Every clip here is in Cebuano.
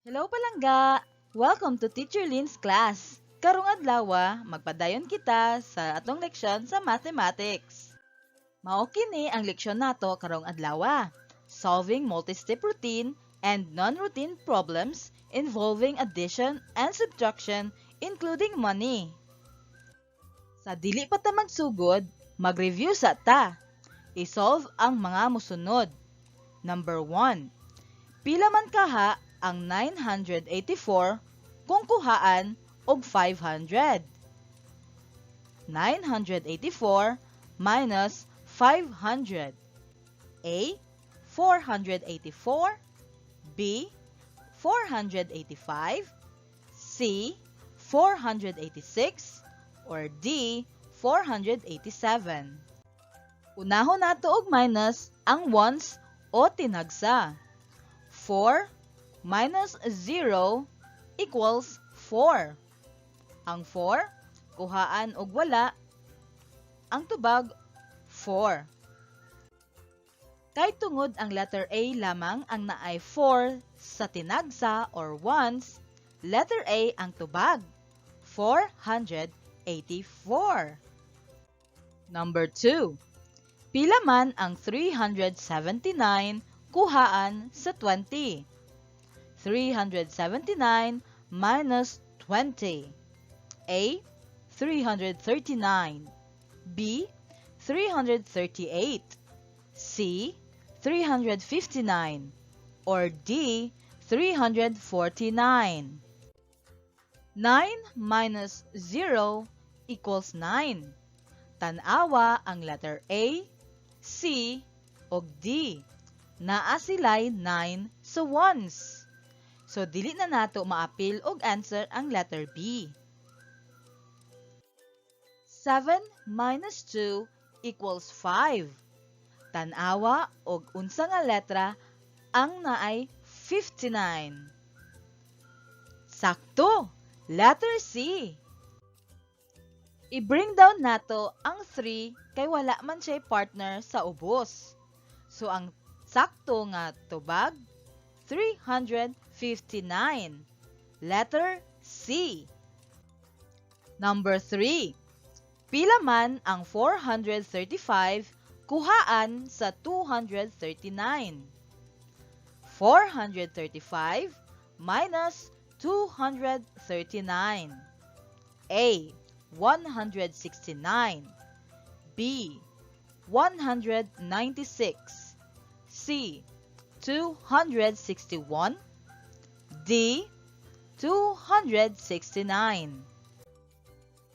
Hello, palangga! Welcome to Teacher Lynn's class. Karong adlaw, magpadayon kita sa atong leksyon sa mathematics. Mao kini ang leksyon nato karong adlaw: solving multi-step routine and non-routine problems involving addition and subtraction, including money. Sa dili pa ta magsugod, mag-review sa ta. I-solve ang mga musunod. Number 1. Pila man kaha ang 984 kung kuhaan og 500? 984 minus 500. A. 484. B. 485. C. 486. Or D. 487. Unahon nato og minus ang ones o tinagsa. 4 minus 0 equals 4. Ang 4, kuhaan og wala, ang tubag 4. Kay tungod ang letter A lamang ang naay 4 sa tinagsa or ones, letter A ang tubag, 484. Number 2. Pila man ang 379 kuhaan sa 20? 379 minus 20. A. 339. B. 338. C. 359. Or D. 349. 9 minus 0 equals 9. Tan-awa ang letter A, C, ug D. Naa sila'y 9 sa ones. So, dili na nato maapil og answer ang letter B. 7 minus 2 equals 5. Tan-awa og unsa nga letra ang naay 59. Sakto! Letter C. I-bring down nato ang 3 kay wala man siya'y partner sa ubos. So ang sakto nga tubag, 359. Letter C. Number 3. Pila man ang 435 kuhaan sa 239? 435 minus 239. A. 169. B. 196. C. 261. D. 269.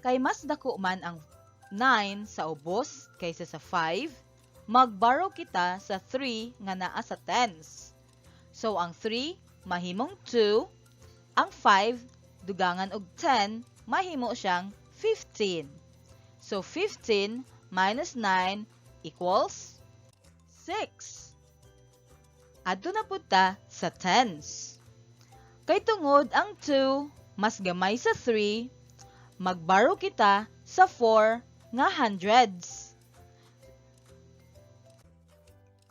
Kay mas dako man ang 9 sa ubos kaysa sa 5, mag-borrow kita sa 3 nga naa sa tens. So ang 3 mahimong 2, ang 5 dugangan og 10, mahimo siyang 15. So 15 minus 9 equals 6. Adto na pud ta sa tens. Kay tungod ang 2 mas gamay sa 3, mag-borrow kita sa 4 nga hundreds.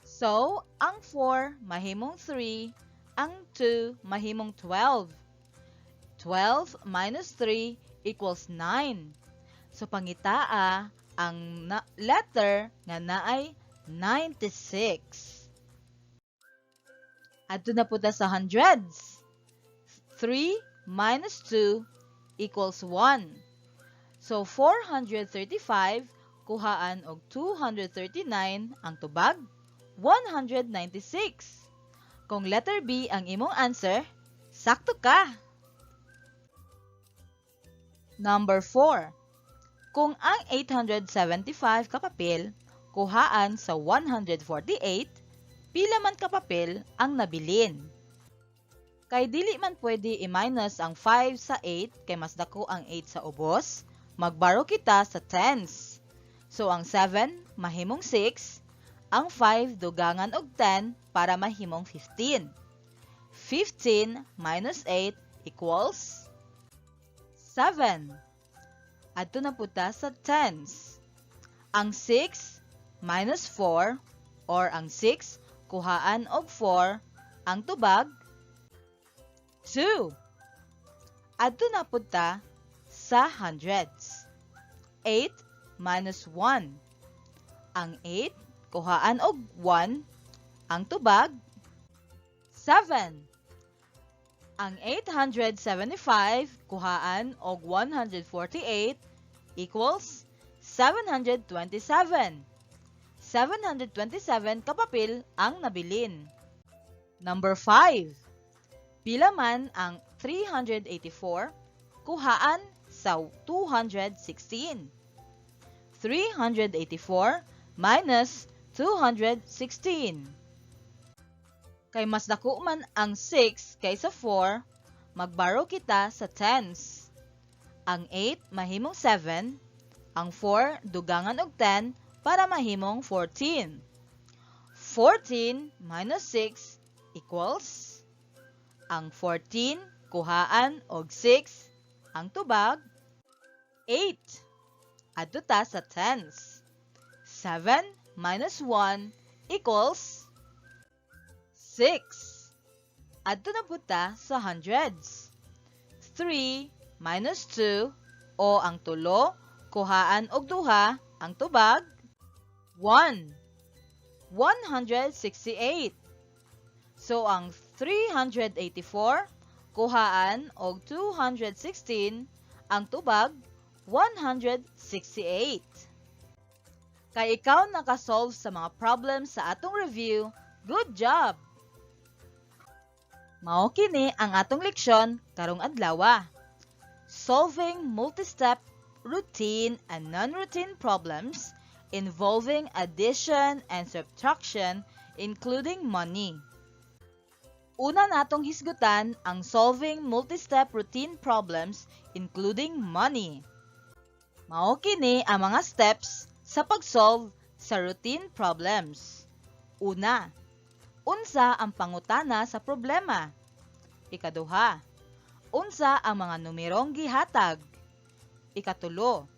So, ang 4 mahimong 3, ang 2 mahimong 12. 12 minus 3 equals 9. So, pangitaa ang letter nga naay 96. Adto na pud ta sa hundreds. 3 minus 2 equals 1. So, 435 kuhaan og 239, ang tubag, 196. Kung letter B ang imong answer, sakto ka! Number 4. Kung ang 875 ka papel kuhaan sa 148, pila man ka papel ang nabilin? Kay dili man pwede i-minus ang 5 sa 8 kay mas dako ang 8 sa ubos, mag-borrow kita sa tens. So ang 7 mahimong 6, ang 5 dugangan og 10 para mahimong 15. 15 minus 8 equals 7. Adto na pud ta sa tens. Ang 6 minus 4 or ang 6 kuhaan og 4, ang tubag 2. 2. Adto na pud ta sa hundreds. 8 minus 1. Ang 8, kuhaan og 1, ang tubag, 7. Ang 875 kuhaan og 148 equals 727. 727 ka papel ang nabilin. Number 5. Pila man ang 384 kuhaan sa 216? 384 minus 216. Kay mas dako man ang 6 kaysa 4, magborrow kita sa tens. Ang 8 mahimong 7, ang 4 dugangan og 10 para mahimong 14. 14 minus 6 equals, ang 14 kuhaan og 6, ang tubag, 8. Adto ta sa tens. 7 minus 1 equals 6. Adto na pud ta sa hundreds. 3 minus 2 o ang 3 kuhaan og 2, ang tubag, 1. 168. So ang 384 kuhaan og 216, ang tubag, 168. Kay ikaw nakasolve sa mga problems sa atong review, good job! Mao kini ang atong leksyon karong adlaw. Solving multi-step routine and non-routine problems involving addition and subtraction, including money. Una natong hisgutan ang solving multi-step routine problems including money. Mao kini ang mga steps sa pag-solve sa routine problems. Una, unsa ang pangutana sa problema? Ikaduha, unsa ang mga numerong gihatag? Ikatulo,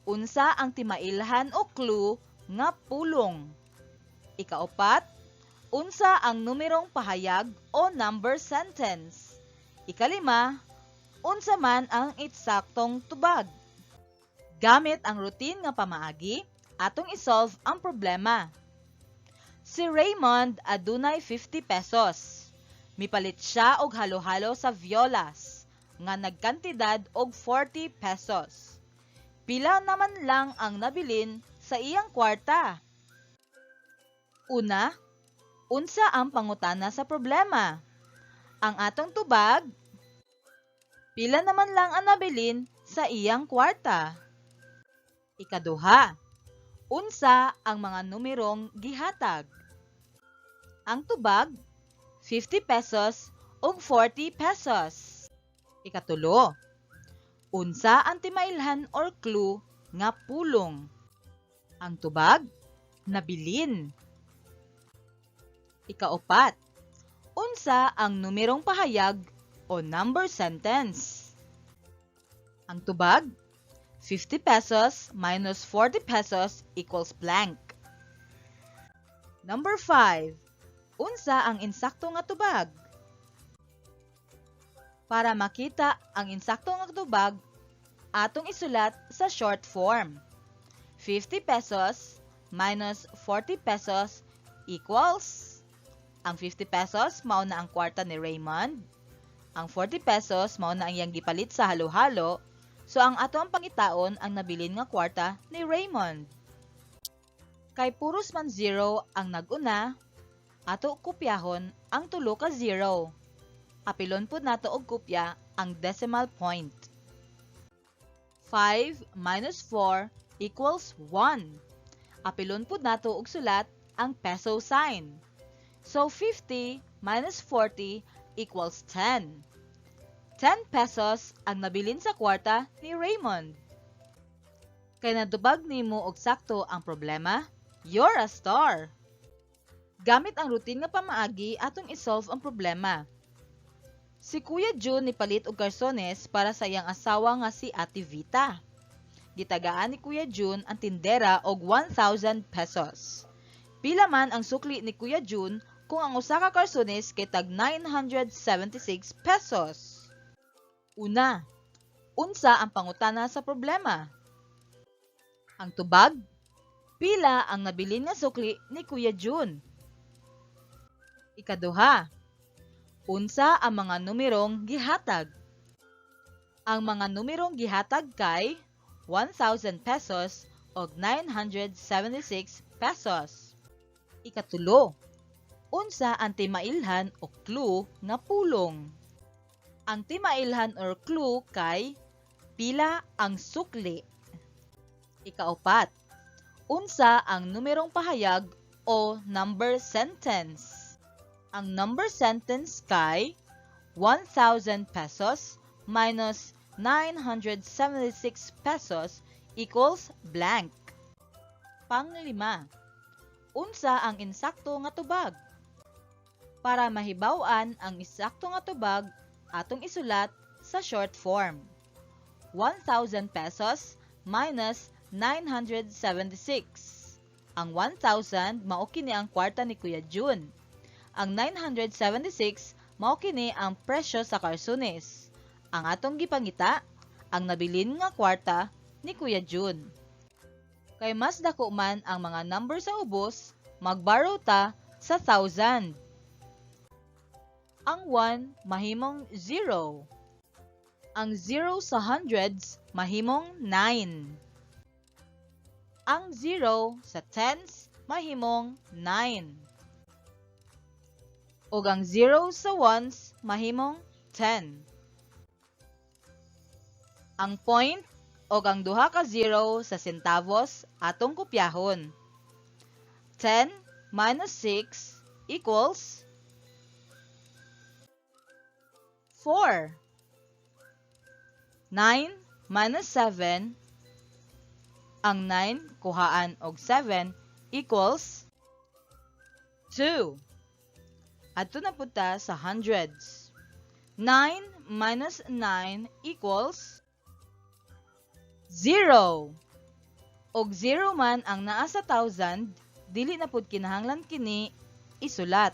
unsa ang timailhan o clue nga pulong? Ikaupat, unsa ang numerong pahayag o number sentence? Ikalima, unsa man ang eksaktong tubag? Gamit ang routine nga pamaagi, atong isolve ang problema. Si Raymond adunay 50 pesos. Mipalit siya og halo-halo sa Violas nga nagkantidad og 40 pesos. Pila naman lang ang nabilin sa iyang kwarta? Una, unsa ang pangutana sa problema? Ang atong tubag, pila naman lang ang nabilin sa iyang kwarta? Ikaduha, unsa ang mga numerong gihatag? Ang tubag, 50 pesos ug 40 pesos. Ikatulo, unsa ang timailhan or clue nga pulong? Ang tubag, nabilin. Ikaupat, unsa ang numerong pahayag o number sentence? Ang tubag, 50 pesos minus 40 pesos equals blank. Number 5. Unsa ang insakto nga tubag? Para makita ang insakto nga tubag, atong isulat sa short form. 50 pesos minus 40 pesos equals, ang 50 pesos mao na ang kwarta ni Raymond. Ang 40 pesos mao na ang iyang gipalit sa halo-halo. So ang ato ang pangitaon ang nabilin nga kwarta ni Raymond. Kay puros man 0 ang nag-una, ato kopyahon ang tulo ka 0. Apilon pud nato og kopya ang decimal point. 5 minus 4 equals 1. Apilon pud nato og sulat ang peso sign. So 50 minus 40 equals 10. 10 pesos ang nabilin sa kwarta ni Raymond. Kay natubag nimo og sakto ang problema, you're a star! Gamit ang routine nga pamaagi, atong isolve ang problema. Si Kuya June nipalit og karsones para sa iyang asawa nga si Ate Vita. Gitagaan ni Kuya June ang tindera og 1,000 pesos. Pila man ang sukli ni Kuya June Kung ang usa ka karsunis kay tag 976 pesos? Una, unsa ang pangutana sa problema? Ang tubag, pila ang nabilin nga sukli ni Kuya Jun? Ikaduha, unsa ang mga numerong gihatag? Ang mga numerong gihatag kay 1,000 pesos og 976 pesos. Ikatulo, unsa ang timailhan o clue nga pulong? Ang timailhan or clue kay "pila ang sukli". Ikaupat, unsa ang numerong pahayag o number sentence? Ang number sentence kay 1,000 pesos minus 976 pesos equals blank. Panglima, unsa ang insakto nga tubag? Para mahibaw-an ang insakto nga tubag, atong isulat sa short form. 1,000 pesos minus 976. Ang 1,000 mao kini ang kwarta ni Kuya Jun. Ang 976 mao kini ang presyo sa karsunis. Ang atong gipangita, ang nabilin nga kwarta ni Kuya Jun. Kay mas dako man ang mga number sa ubos, mag-borrow ta sa 1,000. Ang 1 mahimong 0. Ang 0 sa hundreds mahimong 9. Ang 0 sa tens mahimong 9. Ug ang 0 sa ones mahimong 10. Ang point og ang duha ka 0 sa centavos atong kopyahon. 10 minus 6 equals 4. 9 minus 7, ang 9 kuhaan og 7 equals 2. Adto na pud ta sa hundreds. 9 minus 9 equals 0. Og 0 man ang naa sa thousand, dili na pud kinahanglan kini isulat.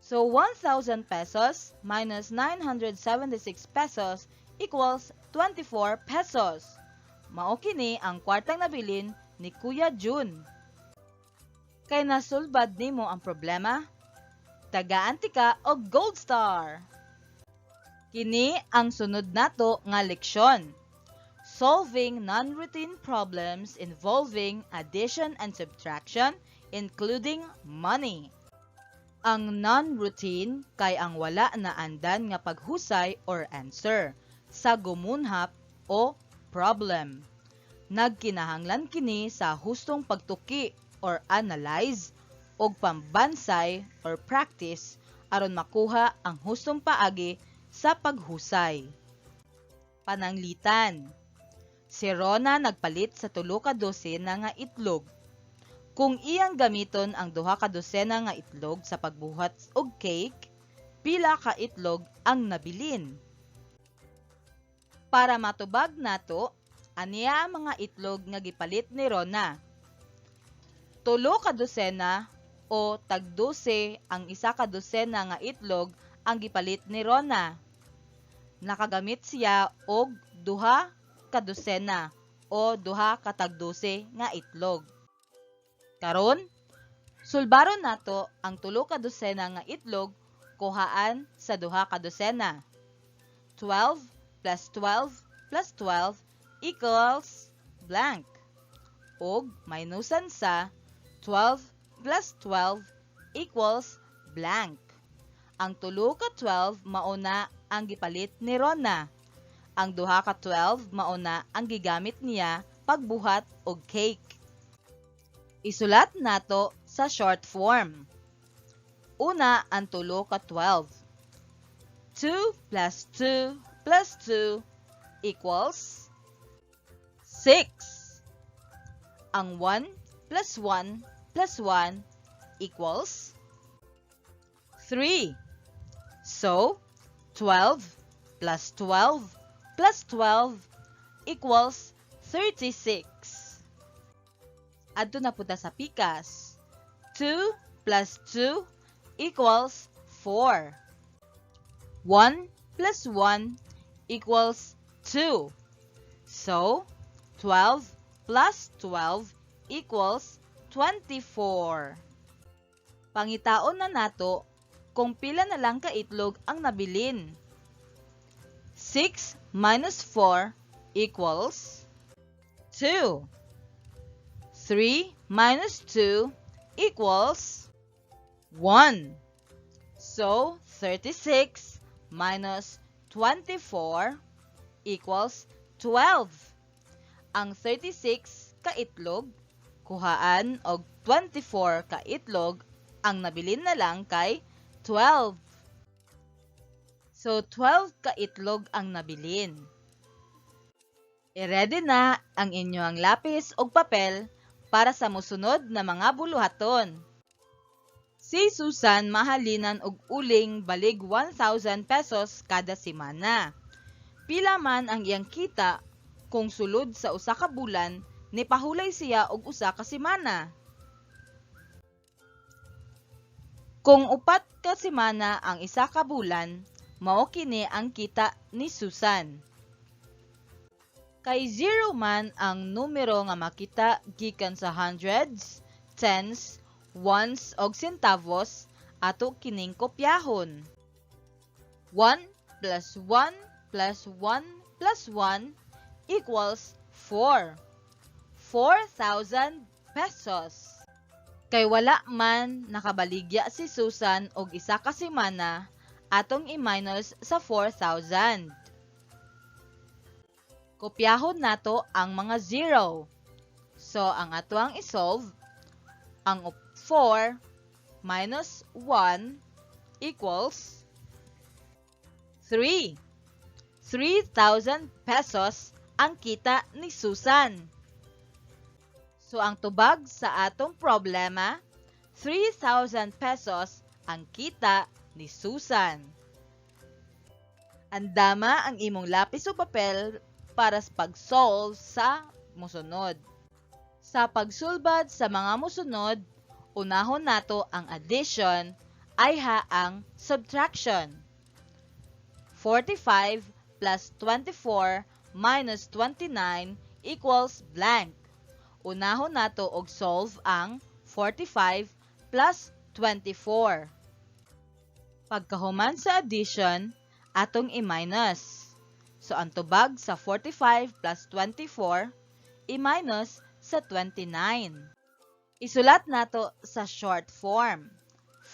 So 1,000 pesos minus 976 pesos equals 24 pesos. Mao kini ang kwartang nabilin ni Kuya Jun. Kay nasulbad nimo ang problema, tagaan tika og gold star. Kini ang sunod nato nga leksyon. Solving non-routine problems involving addition and subtraction, including money. Ang non-routine kay ang wala naandan nga paghusay or answer sa gumunhap o problem. Nagkinahanglan kini sa hustong pagtuki or analyze og pambansay or practice aron makuha ang hustong paagi sa paghusay. Pananglitan, si Rona nagpalit sa tulo ka dosena nga itlog. Kung iyang gamiton ang duha ka dosena nga itlog sa pagbuhat og cake, pila ka itlog ang nabilin? Para matubag nato, ania ang mga itlog nga gipalit ni Rona. Tulo ka dosena o tag-dose ang isa ka dosena nga itlog ang gipalit ni Rona. Nakagamit siya og duha ka dosena o duha ka tag-dose nga itlog. Karon, sulbaron nato ang tulo ka dosena nga itlog kuhaan sa duha ka dosena. 12 plus 12 plus 12 equals blank. Og minusan sa 12 plus 12 equals blank. Ang tulo ka 12 mao na ang gipalit ni Rona. Ang duha ka 12 mao na ang gigamit niya pagbuhat og cake. Isulat nato sa short form. Una ang tulo ka 12. 2 plus 2 plus 2 equals 6. Ang 1 plus 1 plus 1 equals 3. So, 12 plus 12 plus 12 equals 36. Adto na pud ta sa pikas. 2 plus 2 equals 4. 1 plus 1 equals 2. So, 12 plus 12 equals 24. Pangitaon na nato kung pila na lang ka itlog ang nabilin. 6 minus 4 equals 2. 3 minus 2 equals 1. So, 36 minus 24 equals 12. Ang 36 ka itlog, kuhaan og 24 ka itlog, ang nabilin na lang kay 12. So, 12 ka itlog ang nabilin. I-ready na ang inyong lapis ug papel para sa mosunod na mga buluhaton. Si Susan mahalinan og uling balig 1,000 pesos kada semana. Pila man ang iyang kita kung sulod sa usa ka bulan nipahulay siya og usa ka semana? Kung 4 ka semana ang isa ka bulan, mao kini ang kita ni Susan. Kay 0 man ang numero nga makita gikan sa hundreds, tens, ones og centavos, ato kining kopyahon. 1 plus 1 plus 1 plus 1 equals 4. 4,000 pesos. Kay wala man nakabaligya si Susan og isa ka semana, atong i-minus sa 4,000. Kopyahon nato ang mga 0. So, ang atoang i-solve, ang 4 minus 1 equals 3. 3,000 pesos ang kita ni Susan. So, ang tubag sa atong problema, 3,000 pesos ang kita ni Susan. Andama ang imong lapis o papel para sa pag-solve sa mosunod. Sa pagsulbad sa mga mosunod, unahon nato ang addition, ayha ang subtraction. 45 plus 24 minus 29 equals blank. Unahon nato og solve ang 45 plus 24. Pagkahuman sa addition, atong i-minus. So, ang tubag sa 45 plus 24, i-minus sa 29. Isulat nato sa short form.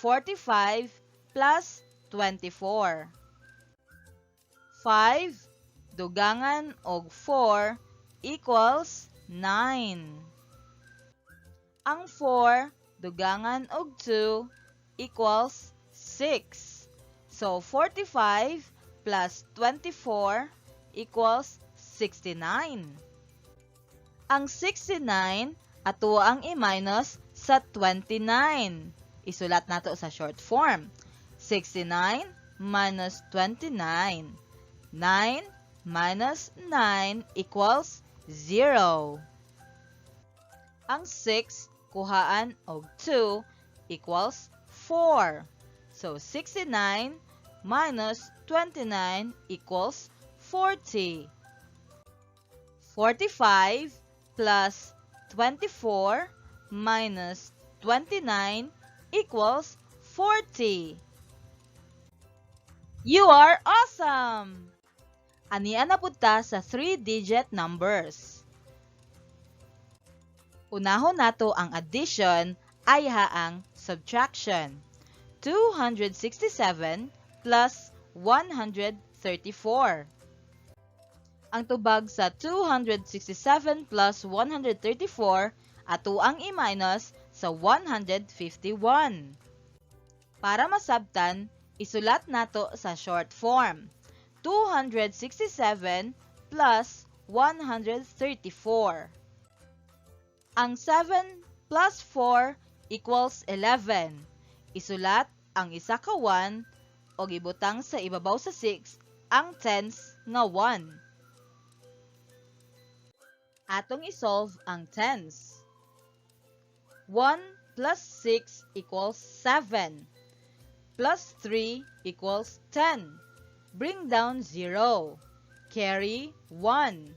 45 plus 24. 5 dugangan og 4 equals 9. Ang 4 dugangan og 2 equals 6. So, 45 plus 24 equals 69. Ang 69 ato ang i-minus sa 29. Isulat nato sa short form. 69 minus 29. 9 minus 9 equals 0. Ang 6 kuhaan og 2 equals 4. So, 69 minus 29 equals 40. 45 plus 24 minus 29 equals 40. You are awesome! Ania na pud ta sa 3-digit numbers. Unahon nato ang addition, ayha ang subtraction. 267 plus 134. Ang tubag sa 267 plus 134 ato ang i-minus sa 151. Para masabtan, isulat nato sa short form. 267 plus 134. Ang 7 plus 4 equals 11. Isulat ang isa ka 1 og ibutang sa ibabaw sa 6 ang tens nga 1. Atong isolve ang tens. 1 plus 6 equals 7. Plus 3 equals 10. Bring down 0. Carry 1.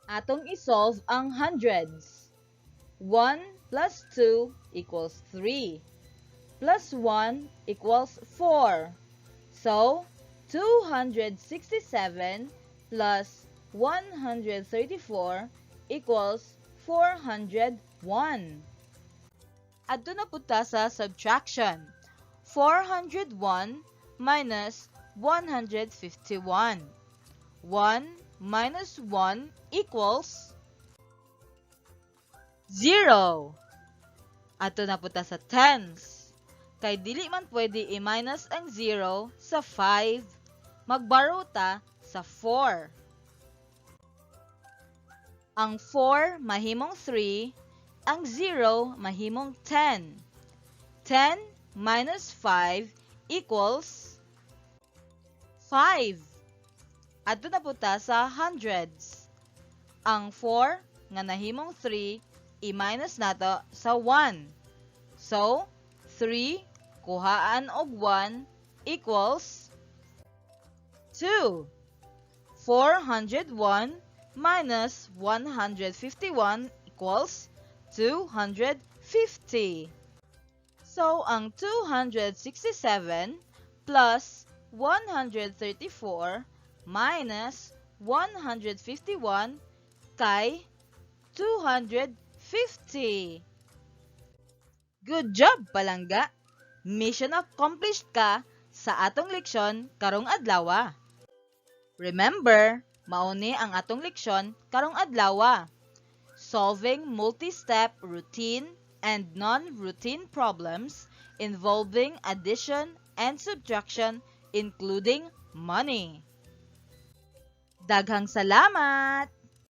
Atong isolve ang hundreds. 1 plus 2 equals 3. Plus 1 equals 4. So, 267 plus 134 equals 401. Adto na pud ta sa subtraction. 401 minus 151. 1 minus 1 equals 0. Adto na pud ta sa tens. Kay dili man pwede i-minus ang 0 sa 5, mag-borrow ta sa 4. Ang 4 mahimong 3, ang 0 mahimong 10. 10 minus 5 equals 5. Adto na pud ta sa hundreds. Ang 4 nga nahimong 3, i-minus nato sa 1. So, 3 kuhaan og 1 equals 2. 401 minus 151 equals 250. So, ang 267 plus 134 minus 151 kay 250. Good job, palangga! Mission accomplished ka sa atong leksyon karong adlaw. Remember, mao ni ang atong leksyon karong adlaw. Solving multi-step routine and non-routine problems involving addition and subtraction, including money. Daghang salamat!